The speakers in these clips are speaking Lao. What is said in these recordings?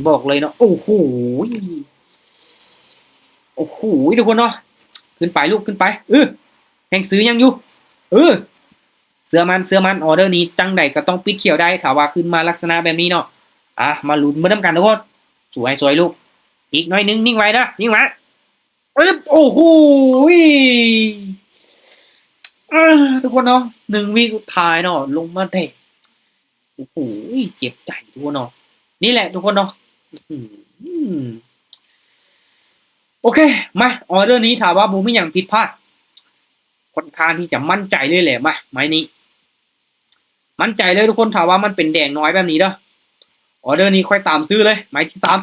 ບອກເລີຍເນາະ. ໂອ້ໂຫ ໂອ້ໂຫ ທຸກຄົນເນາະ ຂຶ້ນໄປລູກ ຂຶ້ນໄປ. ເອີ ແຮງຊື້ຍັງຢູ່ ເອີ ເຊື່ອມັນ ເຊື່ອມັນ. ອອເດີນີ້ຈັ່ງໃດກໍຕ້ອງປິດຂຽວໄດ້ ຖ້າວ່າຂຶ້ນມາລັກສະນະແບບນີ້ເນາະ. ອ່ະ ມາລຸ້ນເບິ່ງນຳກັນທຸກຄົນ. ສວຍ ສວຍລູກ ອີກໜ້ອຍໜຶ່ງ ນິ່ງໄວ້ເດີ ນິ່ງໄວ້. ປຶບ ໂອ້ໂຫ ເອີ ທຸກຄົນເນາະ ໜຶ່ງວິສຸດທ້າຍເນາະ ລົງມາແທ້. ໂອ້ໂຫ ເຈັບໃຈທຸກຄົນເນາະ. ນີ້ແຫຼະທຸກຄົນເນາະ ອືມ ໂອເຄ ມາ ອອເດີນີ້ຖ້າວ່າບໍ່ມີຫຍັງຜິດພາດ ຄ່ອນຂ້າງທີ່ຈະໝັ້ນໃຈເລີຍແຫຼະ. ມາ ໄມ້ນີ້ ໝັ້ນໃຈເລີຍທຸກຄົນ ຖ້າວ່າມັນເປັນແດງນ້ອຍແບບນີ້ເດີ. ອອເດີນີ້ຂ້ອຍຕາມຊື້ເລີຍ ໄມ້ທີສາມ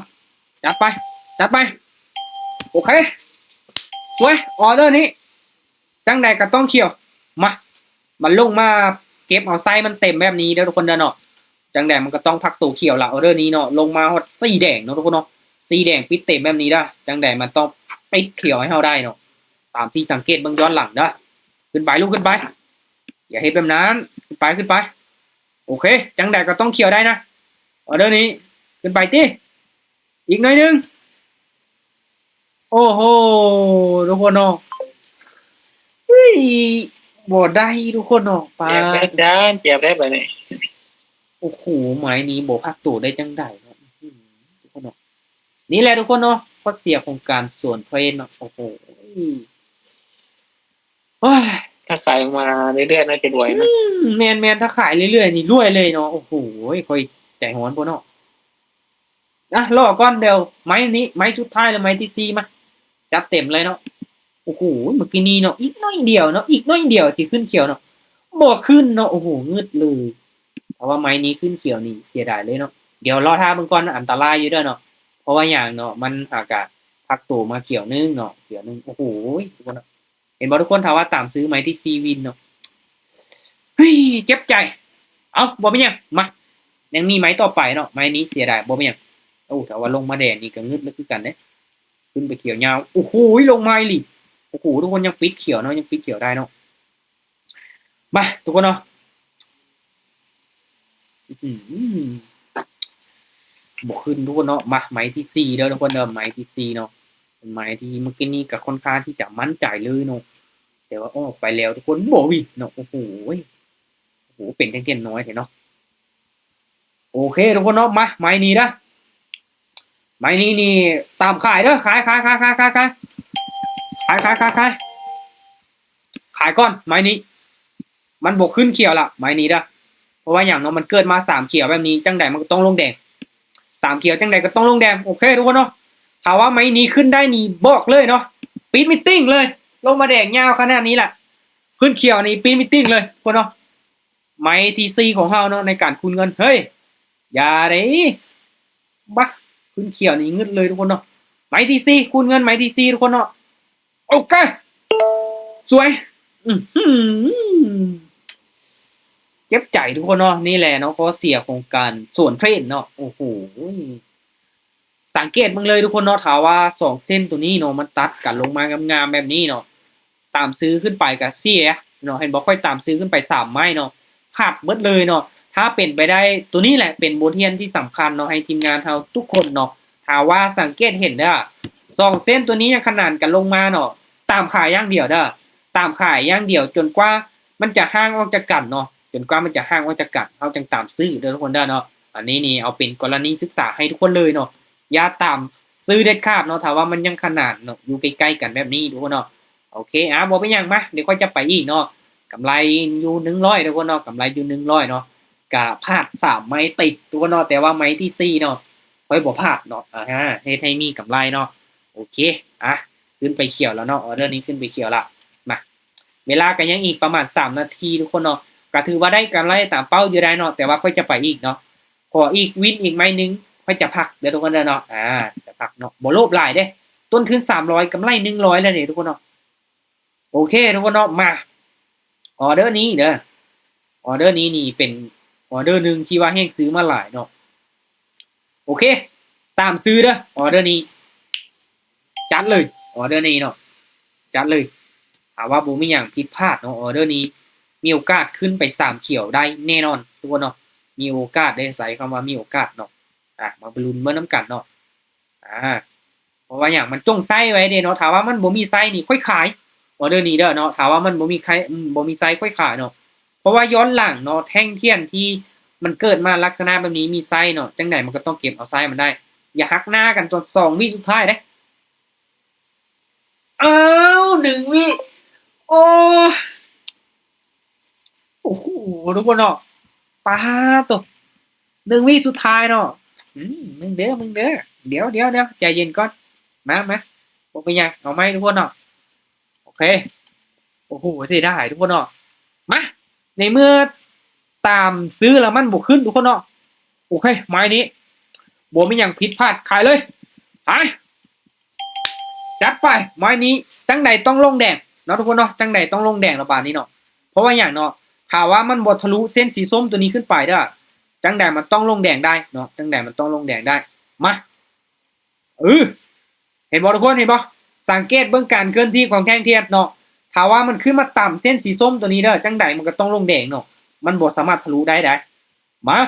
ຈັດໄປ ຈັດໄປ. ໂອເຄ ສວຍ ອອເດີນີ້ຈັ່ງໃດກໍຕ້ອງຂຽວ. ມາ ມັນລົງມາເກັບເອົາໄຊມັນເຕັມແບບນີ້ເດີທຸກຄົນເດີເນາະ. ຈັ່ງໃດມັນກໍຕ້ອງພັກໂຕຂຽວລະ ອອເດີນີ້ເນາະ. ລົງມາຮອດສີແດງເນາະທຸກຄົນເນາະ ສີແດງປິດເຕັມແບບນີ້ເດີ. ຈັ່ງໃດມັນຕ້ອງປິດຂຽວໃຫ້ເຮົາໄດ້ເນາະ ຕາມທີ່ສັງເກດເບິ່ງຍ້ອນຫຼັງເດີ. ຂຶ້ນໄປລູກ ຂຶ້ນໄປ ຢ່າເຮັດແບບນັ້ນ ຂຶ້ນໄປ ຂຶ້ນໄປ. ໂອເຄ ຈັ່ງໃດກໍຕ້ອງຂຽວໄດ້ນະ ອອເດີນີ້. ຂຶ້ນໄປຕິ ອີກໜ້ອຍໜຶ່ງ. ໂອ້ໂຫ ທຸກຄົນເນາະ ເຮີ້ຍ ບໍ່ໄດ້ທຸກຄົນເນາະ. ປາ ປຽບແລ້ວຈານ ປຽບແລ້ວບາດນີ້. ໂອ້ໂຫ ໄມ້ນີ້ບໍ່ພັກໂຕໄດ້ຈັ່ງໃດເນາະ ທຸກຄົນເນາະ. ນີ້ແຫຼະທຸກຄົນເນາະ ຂໍ້ເສຍຂອງການສວນເທຣນເນາະ. ໂອ້ໂຫ ໂອ້ຍ ຖ້າຂາຍອອກມາເລື້ອຍໆ ໜ້າຈະລວຍນະ. ອືມ ແມ່ນໆ ຖ້າຂາຍເລື້ອຍໆນີ້ລວຍເລີຍເນາະ. ໂອ້ໂຫ ຂ້ອຍໃຈຮ້ອນໂພດເນາະ. ອ່ະ ລໍກ່ອນ ດຽວໄມ້ນີ້ ໄມ້ສຸດທ້າຍແລ້ວ ໄມ້ທີສີ່ ມາ ຈັດເຕັມເລີຍເນາະ. ໂອ້ໂຫ ເມື່ອກີ້ນີ້ເນາະ ອີກໜ້ອຍດຽວເນາະ ອີກໜ້ອຍດຽວຊິຂຶ້ນຂຽວເນາະ ບໍ່ຂຶ້ນເນາະ. ໂອ້ໂຫ ງຶດເລີຍ. ຖ້າວ່າໄມ້ນີ້ຂຶ້ນຂຽວນີ້ເສຍດາຍເລີຍເນາະ. ດຽວລໍຖ້າເບິ່ງກ່ອນ ອັນຕະລາຍຢູ່ເດີເນາະ. ເພາະວ່າຫຍັງເນາະ ມັນຫາກະພັກໂຕມາຂຽວໜຶ່ງເນາະ ຂຽວໜຶ່ງ. ໂອ້ໂຫ ທຸກຄົນເນາະ ເຫັນບໍ່ທຸກຄົນ ຖ້າວ່າຕາມຊື້ໄມ້ທີສີ່ວິນເນາະ. ເຮີ້ຍ ເຈັບໃຈ. ເອົ້າ ບໍ່ເປັນຫຍັງ ມາ ຍັງມີໄມ້ຕໍ່ໄປເນາະ. ໄມ້ນີ້ເສຍດາຍ ບໍ່ເປັນຫຍັງ. ໂອ້ ຖ້າວ່າລົງມາແດງນີ້ກໍງຶດເລີຍຄືກັນເດ້. ຂຶ້ນໄປຂຽວຍາວ ໂອ້ໂຫ ລົງມາອີ່ຫຼີ. ໂອ້ໂຫ ທຸກຄົນ ຍັງປິດຂຽວເນາະ ຍັງປິດຂຽວໄດ້ເນາະ. ມາ ທຸກຄົນເນາະ ອື ບໍ່ຂຶ້ນທຸກຄົນເນາະ. ມາ ໄມ້ທີສີ່ເດີທຸກຄົນເດີ ໄມ້ທີສີ່ເນາະ ເປັນໄມ້ທີ່ເມື່ອກີ້ນີ້ກໍຄ່ອນຂ້າງທີ່ຈະໝັ້ນໃຈເລີຍເນາະ ແຕ່ວ່າອອກໄປແລ້ວທຸກຄົນບໍ່ວິນເນາະ. ໂອ້ໂຫ ໂອ້ໂຫ ເປັນຈັ່ງເປັນນ້ອຍແທ້ເນາະ. ໂອເຄທຸກຄົນເນາະ ມາ ໄມ້ນີ້ເດີ ໄມ້ນີ້ນີ້ຕາມຂາຍເດີ ຂາຍ ຂາຍ ຂາຍ ຂາຍ ຂາຍ ຂາຍ ຂາຍ ຂາຍ ຂາຍ ຂາຍກ່ອນ ໄມ້ນີ້ ມັນບໍ່ຂຶ້ນຂຽວລະ ໄມ້ນີ້ເດີ. ເພາະວ່າຫຍັງເນາະ ມັນເກີດມາສາມຂຽວແບບນີ້ ຈັ່ງໃດມັນກໍຕ້ອງລົງແດງ ສາມຂຽວຈັ່ງໃດກໍຕ້ອງລົງແດງ. ໂອເຄທຸກຄົນເນາະ ຖ້າວ່າໄມ້ນີ້ຂຶ້ນໄດ້ນີ້ບອກເລີຍເນາະ ປິດມີດຕິ້ງເລີຍ ລົງມາແດງຍາວຂະໜາດນີ້ລະ ຂຶ້ນຂຽວນີ້ປິດມີດຕິ້ງເລີຍທຸກຄົນເນາະ. ໄມ້ທີສີ່ຂອງເຮົາເນາະ ໃນການຄູນເງິນ ເຮີ້ຍ ຢ່າເດ້ ບາ ຂຶ້ນຂຽວນີ້ງຶດເລີຍທຸກຄົນເນາະ. ໄມ້ທີສີ່ ຄູນເງິນໄມ້ທີສີ່ທຸກຄົນເນາະ. ໂອເຄ ສວຍ ອືຫື ເຈັບໃຈທຸກຄົນເນາະ. ນີ້ແຫຼະເນາະ ຂໍ້ເສຍຂອງການສວນເທຣນເນາະ. ໂອ້ໂຫ ສັງເກດເບິ່ງເລີຍທຸກຄົນເນາະ ຖ້າວ່າສອງເສັ້ນໂຕນີ້ເນາະ ມັນຕັດກັນລົງມາງາມໆແບບນີ້ເນາະ ຕາມຊື້ຂຶ້ນໄປກະເສຍເນາະ. ເຫັນບໍ່ ຂ້ອຍຕາມຊື້ຂຶ້ນໄປສາມໄມ້ເນາະ ພາດເບິດເລີຍເນາະ. ຖ້າເປັນໄປໄດ້ ໂຕນີ້ແຫຼະເປັນບົດຮຽນທີ່ສຳຄັນເນາະ ໃຫ້ທີມງານເຮົາທຸກຄົນເນາະ. ຖ້າວ່າສັງເກດເຫັນເດີ ສອງເສັ້ນໂຕນີ້ຍັງຂະໜານກັນລົງມາເນາະ ຕາມຂາຍຢ່າງດຽວເດີ ຕາມຂາຍຢ່າງດຽວ ຈົນກວ່າມັນຈະຫ່າງອອກຈາກກັນເນາະ ຈົນກວ່າມັນຈະຫ່າງອອກຈາກກັນ ເຮົາຈັ່ງຕາມຊື້ເດີທຸກຄົນເດີເນາະ. ອັນນີ້ນີ້ເອົາເປັນກໍລະນີສຶກສາໃຫ້ທຸກຄົນເລີຍເນາະ ຢ່າຕາມຊື້ເດັດຂາດເນາະ ຖ້າວ່າມັນຍັງຂະໜານເນາະ ຢູ່ໃກ້ໆກັນແບບນີ້ທຸກຄົນເນາະ. ໂອເຄ ອ່າ ບໍ່ເປັນຫຍັງ ມາ ດຽວຂ້ອຍຈະໄປອີກເນາະ. ກຳໄລຢູ່ໜຶ່ງຮ້ອຍທຸກຄົນເນາະ ກຳໄລຢູ່ໜຶ່ງຮ້ອຍເນາະ ກະພາດສາມໄມ້ຕິດທຸກຄົນເນາະ ແຕ່ວ່າໄມ້ທີສີ່ເນາະ ຂ້ອຍບໍ່ພາດເນາະ ອ່າ ເຮັດໃຫ້ມີກຳໄລເນາະ. ໂອເຄ ອ່ະ ຂຶ້ນໄປຂຽວແລ້ວເນາະ ອອເດີນີ້ຂຶ້ນໄປຂຽວແລ້ວ ມາ ເວລາກໍຍັງອີກປະມານສາມນາທີທຸກຄົນເນາະ ກໍຖືວ່າໄດ້ກຳໄລຕາມເປົ້າຢູ່ໄດ໋ເນາະ ແຕ່ວ່າຂ້ອຍຈະໄປອີກເນາະ ຂໍອີກວິນອີກໄມ້ໜຶ່ງ ຂ້ອຍຈະພັກເດີທຸກຄົນເດີເນາະ ອ່າ ຈະພັກເນາະ ບໍ່ໂລບຫຼາຍເດ້ ຕົ້ນທຶນສາມຮ້ອຍ ກຳໄລໜຶ່ງຮ້ອຍແລ້ວເດ້ທຸກຄົນເນາະ. ໂອເຄທຸກຄົນເນາະ ມາ ອອເດີນີ້ເດີ ອອເດີນີ້ນີ້ເປັນອອເດີໜຶ່ງທີ່ວ່າແຮງຊື້ມາຫຼາຍເນາະ. ໂອເຄ ຕາມຊື້ເດີ ອອເດີນີ້ ຈັດເລີຍ ອອເດີນີ້ເນາະ ຈັດເລີຍ. ຖ້າວ່າບໍ່ມີຫຍັງຜິດພາດເນາະ ອອເດີນີ້ມີໂອກາດຂຶ້ນໄປສາມຂຽວໄດ້ແນ່ນອນທຸກຄົນເນາະ ມີໂອກາດເດ້ ໃຊ້ຄຳວ່າມີໂອກາດເນາະ. ອ່ະ ມາລຸ້ນເບິ່ງນຳກັນເນາະ. ອ່າ ເພາະວ່າຫຍັງ ມັນຈົ່ງໃຊ້ໄວ້ເດ້ເນາະ. ຖ້າວ່າມັນບໍ່ມີໃຊ້ນີ້ ຂ້ອຍຂາຍ ອໍເດີນີ້ເດີເນາະ. ຖ້າວ່າມັນບໍ່ມີໃຊ້ ບໍ່ມີໃຊ້ ຂ້ອຍຂາຍເນາະ. ເພາະວ່າຍ້ອນຫຼັງເນາະ ແທ່ງທຽນທີ່ມັນເກີດມາລັກສະນະແບບນີ້ມີໃຊ້ເນາະ ຈັ່ງໃດມັນກໍຕ້ອງເກັບເອົາໃຊ້ມັນໄດ້. ຢ່າຫັກໜ້າກັນ ຈອນສອງວິສຸດທ້າຍເດ້. ອ້າວ ໜຶ່ງວິ ໂອ້ ໂອ້ໂຫ ທຸກຄົນເນາະ ປາໂຕ ໜຶ່ງວິສຸດທ້າຍເນາະ. ອືມ ມຶງເດີ ມຶງເດີ ດຽວ ດຽວ ດຽວ ໃຈເຢັນກ່ອນ. ມາ ມາ ບໍ່ເປັນຫຍັງ ເອົາໃໝ່ທຸກຄົນເນາະ. ໂອເຄ ໂອ້ໂຫ ເສຍດາຍທຸກຄົນເນາະ. ມາ ໃນເມື່ອຕາມຊື້ແລ້ວມັນບໍ່ຂຶ້ນທຸກຄົນເນາະ. ໂອເຄ ໄມ້ນີ້ບໍ່ມີຫຍັງຜິດພາດ ຂາຍເລີຍ ຂາຍ. ຈັດໄປ ໄມ້ນີ້ຈັ່ງໃດຕ້ອງລົງແດງເນາະທຸກຄົນເນາະ. ຈັ່ງໃດຕ້ອງລົງແດງລະບາດນີ້ເນາະ. ເພາະວ່າຫຍັງເນາະ ຖ້າວ່າມັນບໍ່ທະລຸເສັ້ນສີສົ້ມຕົວນີ້ຂຶ້ນໄປເດີ້ ຈັ່ງໃດມັນຕ້ອງລົງແດງໄດ້ເນາະ. ຈັ່ງໃດມັນຕ້ອງລົງແດງໄດ້. ມາ ເອີ ເຫັນບໍ່ທຸກຄົນ ເຫັນບໍ່? ສັງເກດເບິ່ງການເຄື່ອນທີ່ຂອງແທ່ງທຽນເນາະ. ຖ້າວ່າມັນຂຶ້ນມາຕຳເສັ້ນສີສົ້ມຕົວນີ້ເດີ້ ຈັ່ງໃດມັນກໍຕ້ອງລົງແດງເນາະ. ມັນບໍ່ສາມາດທະລຸໄດ້ໃດ. ມາ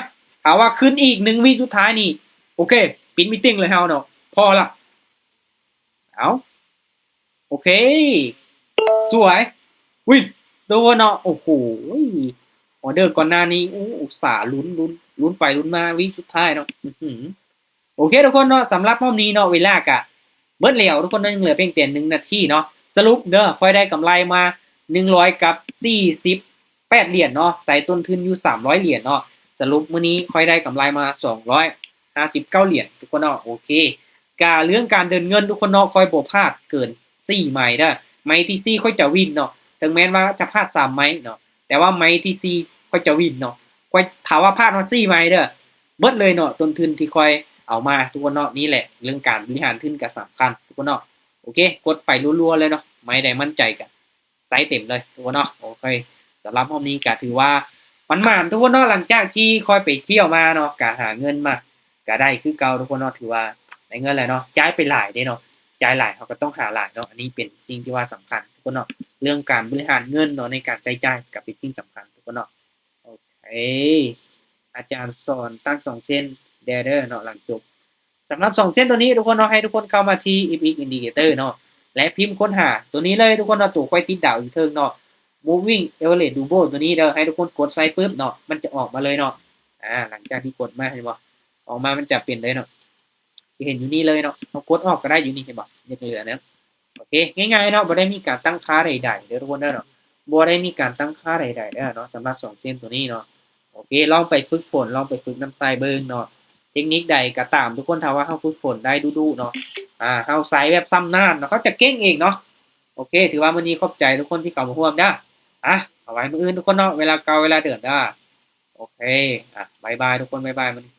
ຖ້າວ່າຂຶ້ນອີກໜຶ່ງວິສຸດທ້າຍນີ້ ໂອເຄ ປິດມີດຕິ້ງເລີຍເຮົາເນາະ. ພໍລະ ເອົາ ໂອເຄ ສວຍ ວິນ ໂດນເນາະ. ໂອ້ໂຫ ອໍເດີກ່ອນໜ້ານີ້ ໂອ້ ອຸດສ່າລຸ້ນ ລຸ້ນ ລຸ້ນໄປລຸ້ນມາ ວິສຸດທ້າຍເນາະ. ອືຫື ໂອເຄທຸກຄົນເນາະ ສຳລັບຮອບນີ້ເນາະ ເວລາກະເບິດແລ້ວທຸກຄົນເນາະ ຍັງເຫຼືອພຽງແຕ່ໜຶ່ງນາທີເນາະ. ສະຫຼຸບເດີ ຂ້ອຍໄດ້ກຳໄລມາໜຶ່ງຮ້ອຍກັບສີ່ສິບແປດຫຼຽນເນາະ ໃສ່ຕົ້ນທຶນຢູ່ສາມຮ້ອຍຫຼຽນເນາະ. ສະຫຼຸບມື້ນີ້ຂ້ອຍໄດ້ກຳໄລມາສອງຮ້ອຍຫ້າສິບເກົ້າຫຼຽນທຸກຄົນເນາະ. ໂອເຄ ກະເລື່ອງການເດີນເງິນທຸກຄົນເນາະ ຂ້ອຍບໍ່ພາດເກີນສີ່ໄມ້ເດີ. ໄມ້ທີສີ່ຂ້ອຍຈະວິນເນາະ ເຖິງແມ່ນວ່າຈະພາດສາມໄມ້ເນາະ ແຕ່ວ່າໄມ້ທີສີ່ຂ້ອຍຈະວິນເນາະ. ຂ້ອຍ ຖ້າວ່າພາດຮອດສີ່ໄມ້ເດີ ເບິດເລີຍເນາະ ຕົ້ນທຶນທີ່ຂ້ອຍເອົາມາທຸກຄົນເນາະ. ນີ້ແຫຼະ ເລື່ອງການບໍລິຫານທຶນກໍສຳຄັນທຸກຄົນເນາະ. ໂອເຄ ກົດໄປລັວໆເລີຍເນາະ ໄມ້ໃດໝັ້ນໃຈກໍໃສ່ເຕັມເລີຍທຸກຄົນເນາະ. ໂອເຄ ສຳລັບຮອບນີ້ກໍຖືວ່າໝານໆທຸກຄົນເນາະ. ຫຼັງຈາກທີ່ຂ້ອຍໄປທ່ຽວມາເນາະ ກໍຫາເງິນມາ ກໍໄດ້ຄືເກົ່າທຸກຄົນເນາະ. ຖືວ່າໄດ້ເງິນແລ້ວເນາະ ຈ່າຍໄປຫຼາຍເດ້ເນາະ ຈ່າຍຫຼາຍເຮົາກໍຕ້ອງຫາຫຼາຍເນາະ. ອັນນີ້ເປັນສິ່ງທີ່ວ່າສຳຄັນທຸກຄົນເນາະ ເລື່ອງການບໍລິຫານເງິນເນາະ ໃນການໃຊ້ຈ່າຍກໍເປັນສິ່ງສຳຄັນທຸກຄົນເນາະ. ໂອເຄ ອາຈານສອນຕັ້ງສອງເສັ້ນແດ່ເດີເນາະ ຫຼັງຈົບ. ສຳລັບສອງເສັ້ນຕົວນີ້ທຸກຄົນເນາະ ໃຫ້ທຸກຄົນເຂົ້າມາທີ່ ເອັຟເອັກ Indicator ເນາະ ແລະ ພິມຄົ້ນຫາຕົວນີ້ເລີຍທຸກຄົນເນາະ ຕົວຂ້ອຍຕິດດາວຢູ່ເທິງເນາະ Moving Average Double ຕົວນີ້ເດີ. ໃຫ້ທຸກຄົນກົດໃສ່ປຶບເນາະ ມັນຈະອອກມາເລີຍເນາະ. ອາ ຫຼັງຈາກທີ່ກົດມາ ເຫັນບໍ່ ອອກມາມັນຈະເປັນເລີຍເນາະ ຊິເຫັນຢູ່ນີ້ເລີຍເນາະ. ເຮົາກົດອອກກໍໄດ້ຢູ່ນີ້ ເຫັນບໍ່ ຍັງເຫຼືອນະ. ໂອເຄ ງ່າຍໆເນາະ ບໍ່ໄດ້ມີການຕັ້ງຄ່າໃດໆເດີທຸກຄົນເດີເນາະ ບໍ່ໄດ້ມີການຕັ້ງຄ່າໃດໆເດີເນາະ ສຳລັບສອງເສັ້ນຕົວນີ້ເນາະ. ໂອເຄ ລອງໄປຝຶກຝົນ ລອງໄປຝຶກນຳໃຊ້ເບິ່ງເນາະ. ເທັກນິກໃດກໍຕາມທຸກຄົນ ຖ້າວ່າເຮົາຝຶກຝົນໄດ້ດຸໆເນາະ ອາ ເຮົາໃຊ້ແບບຊຳນານເນາະ ເຮົາຈະເກັ່ງເອງເນາະ. ໂອເຄ ຖືວ່າມື້ນີ້ຂອບໃຈທຸກຄົນທີ່ເຂົ້າມາຮ່ວມເດີ. ອາ ເອົາໄວ້ມື້ອື່ນທຸກຄົນເນາະ ເວລາເກົ່າເວລາເດີມເດີ. ໂອເຄ ອາ ບາຍບາຍທຸກຄົນ ບາຍບາຍ ມື້ນີ້